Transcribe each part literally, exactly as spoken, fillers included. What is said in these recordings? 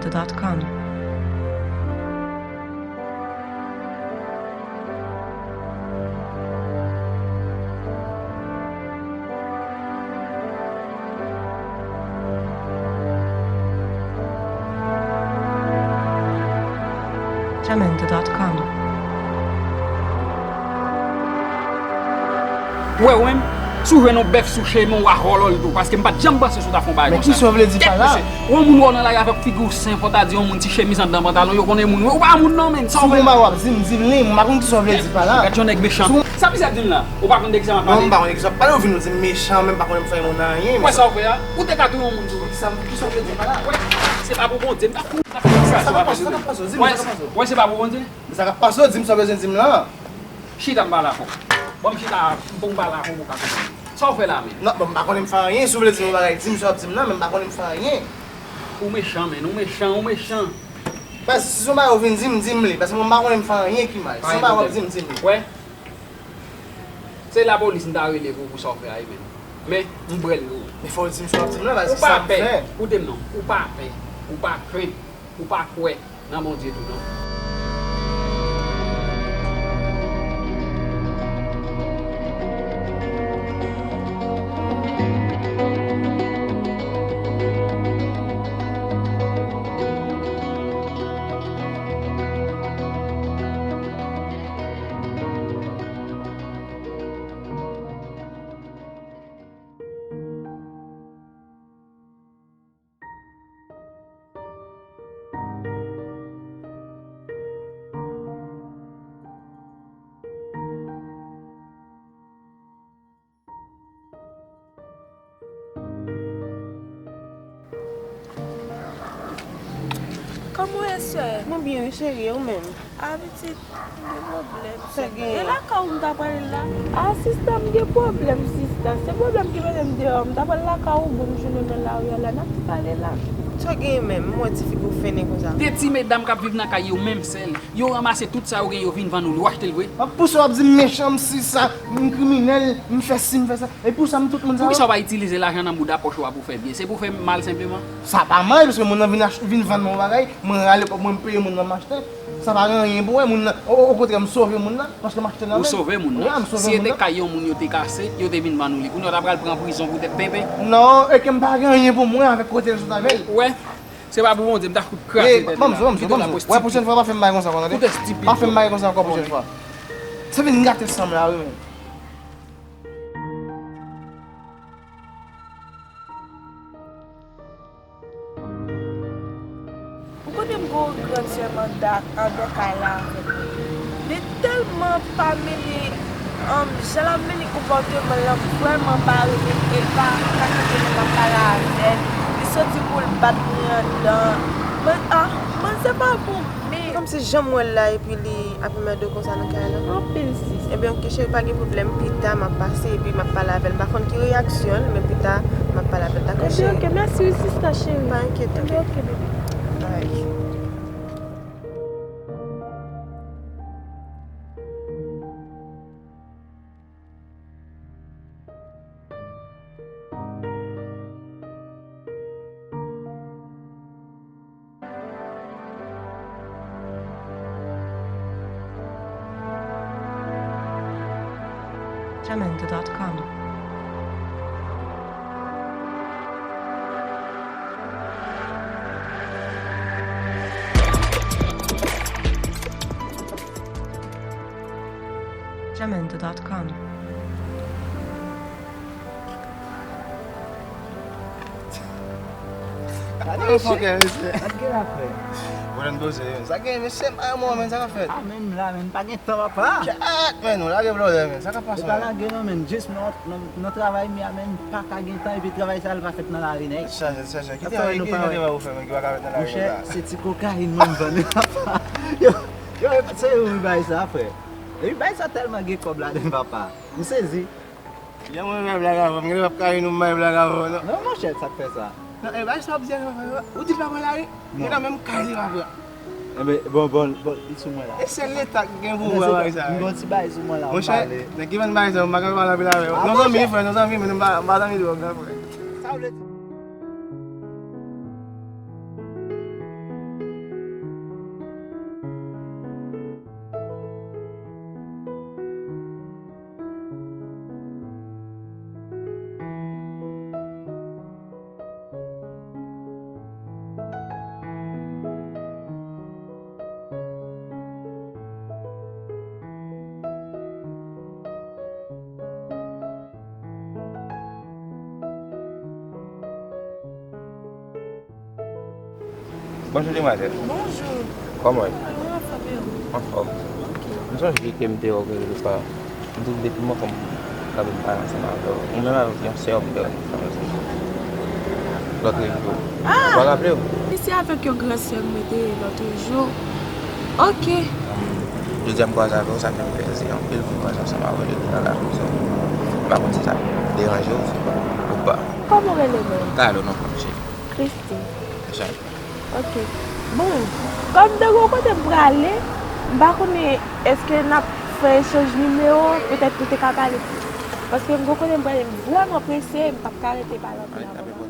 dot com. Jamendo dot com. Wè, ou menm, si w jwenn yon bèf sou chemen, w a vòlò l tou, paske m pa t janm panse si w ta fè yon bagay konsa. Men kisa w vle di pa la? Tèt kouche. Ou wè yon moun wè w nan lari avèk figi w senp, fò ta di yon moun ti chemiz anndan pantalon, yo konnen moun, ou pa moun non, menn, sa w fè? Si w gen bagay w ap di m, di m li, m pa konn kisa w vle di pa la. Gad jan nèg mechan. Sa misye ap di m la? Ou pa konn de kisa m ap pale? Non, m pa konn de kisa w ap pale, ou vin di m mechan, menm pa konnen m fè moun anyen. Wè sa w fè a? Ou te ka touye yon moun tou. Kisa, kisa w vle di pa la? Wè, se pa pou Bondye, m ta fout, m ta fout kras ou avè li menm. Sa k ap pase? Sa k ap pase? Di m sa k ap pase. Wè, se pa pou Bondye. Men sa k ap pase, di m sa w bezwen di m la. Chita m pale avè w. Ban m chita pou m pale avè w pou w ka konprann. Sa w fè la menm? Non, bon, m pa konnen m fè anyen. Si w vle di m yon bagay, di m sa w ap di m nan, men m pa konnen m fè anyen. Ou mechan, menn, ou mechan, ou mechan. Baz, si se yon bagay ou vin di m, di m li. Paske mwen m pa konnen m fè anyen ki mal. Si se yon bagay w ap di m, di m li. Wè. Se lapolis m ta rele pou, pou sa w fè a wi menn. Men, m prè l wi. Men fò w di m sa w ap di m nan, baz, ki sa m fè? Ou pa pè. Koute m non. Ou pa pè. Ou pa krent. Ou pa kwè nan Bondye tou non. Kòman w ye, sè? Mwen byen wi, cheri, e ou menm? A, pitit, m gen pwoblèm. Sa gen? E lakay ou m ta prale la? A, sista, m gen pwoblèm, sista. Se pwoblèm ki mennen m deyò. M ta pral lakay ou, bon, m jwenn ou nan lari a la. N ap pale la. Sa gen menm? M wè ti figi w fennen konsa. De ti medam k ap viv nan kay yo menm sèl. Yo ranmase tout sa yo gen, yo vin vann ou li. Ou achte l vre? M ap pouse w ap di m mechan, m si sa, m kriminèl, m fè si, m fè sa. E pou sa m tout moun sa yo? Poukisa w pa itilize lajan nan bouda pòch ou a pou fè byen? Se pou fè mal senpleman? Sa pa mal, paske moun nan vin ach-, vin vann mwen yon bagay, mwen rale kòb mwen, m peye moun nan, m achte. Sa pa gen anyen pou wè, moun nan, o, o, okontrè, m sove moun nan, paske m achte nan men l. Ou sove moun nan? Wi, m sove moun nan. Si se te kay yon moun yo te kase, yo te vin vann ou li. Kounye a w ta pral pran prizon poutèt penpen? Non, e ke m pa gen anyen pou mwen avèk kote l sot avè l. Ou wè? Se pa pou Bondye, m ta fout kraze tèt ou la. Ban m zo, ban m zo, ban m zo. Wè, pwochèn fwa, pa fè m bagay konsa ankò, tande? Fout estipid. Pa fè m bagay konsa ankò, pwochèn fwa. Sa vin gate san m la, wi, menm. Ou konnen m gen yon grann sè m anndan, anndan kay la avè m. Li tèlman pa mennen, um, jan l ap mennen konpòteman l lan, m vrèman pa renmen l, e l pa, pa kite m ap pale avè l. Li soti pou l bat mwen anndan. Mwen, ah, mwen se pa bon, men. Kòmsi jan m wè l la, epi li ap anmède w konsa nan kay la? Anpil, sis. Ebyen, oke, cheri, pa gen pwoblèm. Pita, m ap pase, epi m ap pale avè l. M pa konn ki reyaksyon l, men pita, m ap pale avè l, dakò, cheri? Ebyen, oke, mèsi, wi, sista cheri. Pa enkyete. Ebyen, oke, bebe. Alright. Jamendo dot com. Jamendo dot com. Gade yon fòkè, mesye. Sa k gen la, frè? Pwoblèm doze, sa k gen, mesye, m pa yon mò, men, sa k ap fèt? A, men, m la, men, m pa gen tan, papa. Chat, men, nou lage blòdè, men, sa k ap pase, men? Ou pa lage, non, men, jis nan, nan, nan travay m ye a, men, m pa ka gen tan, epi travay sa, l pa fèt nan lari, nèg. Chaje, chaje. Ki travay, ki travay ou fè, men, ki pa ka fèt nan lari konsa? Monchè, se ti kokayin mwen m vann, papa. Yo, yo, se ou wi bay sa, frè. Epi bay sa tèlman gen kòb ladan l, papa. M sezi. Jan mwen wè blaga avè w, m genlè p ap ka ri nou m bay blaga avè w, non. Non, monchè, sa k fè sa? Non, e bay sa w ap di a, ou di l pa pran lari? Non. Gentan menm kay li pa pran. Enben, bon, bon, bon, li sou mwen la. E sèl Leta k gen pouvwa bay sa. M gon ti bay sou mwen la, m pale. Monchè, nèg ki vann bay sa, m pa ka pale anpil avè w. Non, zanmi, frè, non, zanmi, men m pa, m pa zanmi dwòg, non, frè. Sa w vle di? Bonjou, demwazèl. Bonjou. Kòman w ye? Mwen anfòm, e ou? Anfòm. Ok. M sonje ke m te wè w gen repa. M te di depi m anfòm, m kanpe m pale ansanm avè w. Ou menm avèk yon sè w m te wè ansanm lòt jou. Ah! Ou pa raple w? Wi, se avèk yon gran sè m mwen te ye lòt jou. Ok. Jodi a m kwaze avè w, sa fè m plezi anpil pou m kwaze ansanm avè w jodi nan laprizon. M pa konn si sa ap deranje w ou pa. Kòman w rele menm? Talo non, cheri. Christine. Jan. Ok. Bon, kòm m te gen yon kote m prale, m pa konnen èske n ap fè echanj nimewo, petèt nou te ka pale. Paske m gen yon kote m prale, m vrèman prese, m p ap ka rete pale anpil avè w.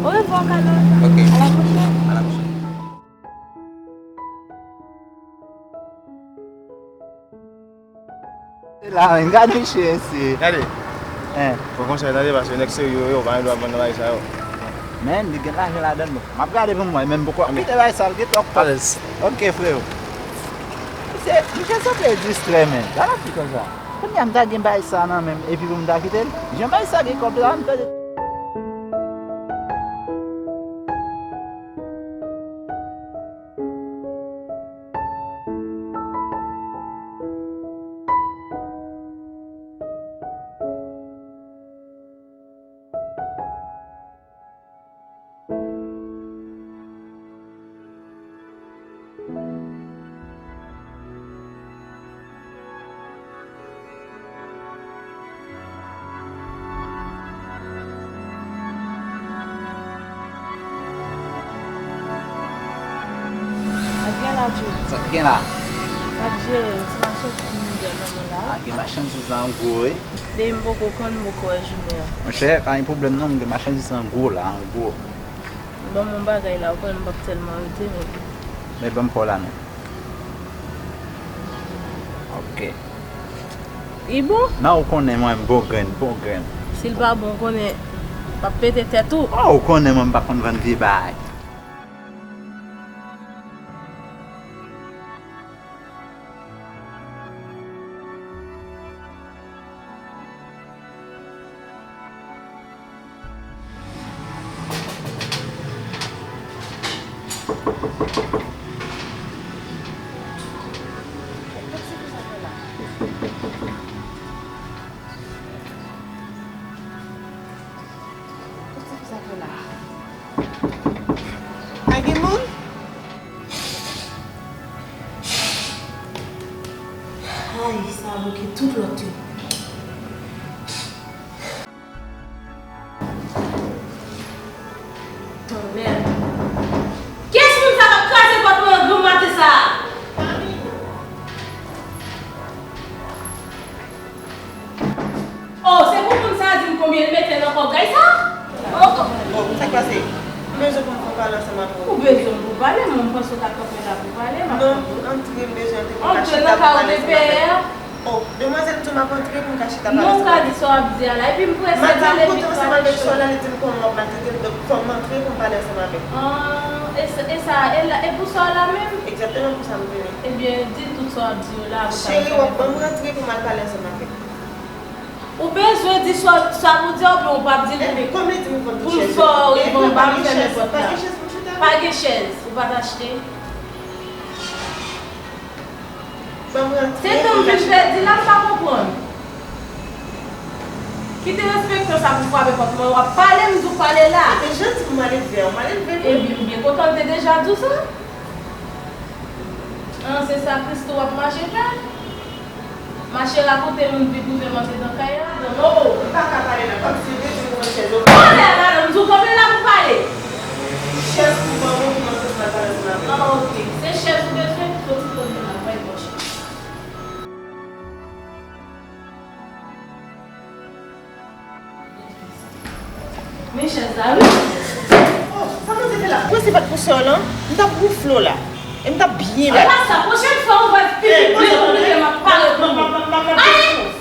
Orevwa, Carla. Ok. À la prochaine. À la prochaine. Se la menm, gade mesye mesye. Gade. Hein. Fò konsèy tande, paske nèg serye yo, yo pa gen dwa vann nan bagay sa yo. Men, li gen lajan ladan l, m ap gade pou m wè, men m poko kite bagay sa, l gen twòp kòb. Ok, freo. Misye, misye sanble distrè, men. Gade fi konsa. Kounye a m ta gen bagay sa nan men m, epi pou m ta kite l. Jan bagay sa gen kòb la, m ta Sa k gen la, Djou? Sa k gen la? Sa k jere, ti machann ki vin dèyè nou la. A, gen machandiz la an gwo, wi. Depi m poko konn, m poko wè jounen an. Monchè, pa gen pwoblèm non, m gen machandiz an gwo la, an gwo. Ban m yon bagay la, ou konnen m p ap tèlman rete, men. Men ban m pa w la non. Ok. Li bon? Nan ou konnen mwen m bon grenn, bon grenn. Si l pa bon, ou konnen m ap pete tèt ou. Oh, ou konnen mwen m pa konn vann vye bagay. Pa gen moun? Ay, sa bloke tout lòt yo. Tonnè! Kiyès moun sa k ap kraze pòt mwen nan granm maten sa a? Oh, se pou moun sa a di m konbyen l mete nan kòb kay sa? Oh, oh. Oh, sa k pase? M bezwen pou m pale ansanm avè w. Ou bezwen m pou pale, men m panse w ta kanpe la pou pale, m ap... Non, antre, m bezwen antre pou m ka chita pou m pale ansanm avè w. Antre nan kay ou te peye a? Oh, demwazèl, m di w m ap antre pou m ka chita pale ansanm avè w. Non, ou ka di sa w ap di a la, epi m prese, pale vit, pa gen chans. Madanm koute ansanm avèk sè w la, li di m konbyen w ap maltrete l, donk fò m antre pou m pale ansanm avè l. Ah, e sa, e la, e pou sa w la menm? Egzakteman pou sa m vini. Ebyen, di l tout sa w ap di yo la, apre sa nou fè nenpòt. Cheri, w ap ban m rantre pou m al pale ansanm avè l. Ou bezwen di sa, sa pou di a, oubyen ou p ap di l pou, pou m fè w rive anba m fè nenpòt la. Pa gen chèz, ou pa t achte. Se tan m vin pèdi la, m pa konprann. Kite respektan sa pou frape pòt mwen, w ap pale, m di w pale la. Ebyen, m byen kontan l te deja di w sa. An, se sa Christo w ap mache fè? Mache rakonte moun vi prive m antre nan kay la? Non, non, m pa ka pale la, kòmsi w bezwen yon chèz. Konnen madanm, m di w kanpe la pou pale. Chèz pou ban mwen pou m antre pou m al pale ansanm avè l. Ah, ok. Se chèz ou bezwen? Soti kote la, bay bò chèz. Men chèz la, wi. Oh, sa mwen te fè la? Mwen se pa t pou sè w lan, m t ap woufle w la. E m t ap byen bat. Ala sa, pwochèn fwa ou wè pitit plen pou mete m ap parèt pou ou. Ale!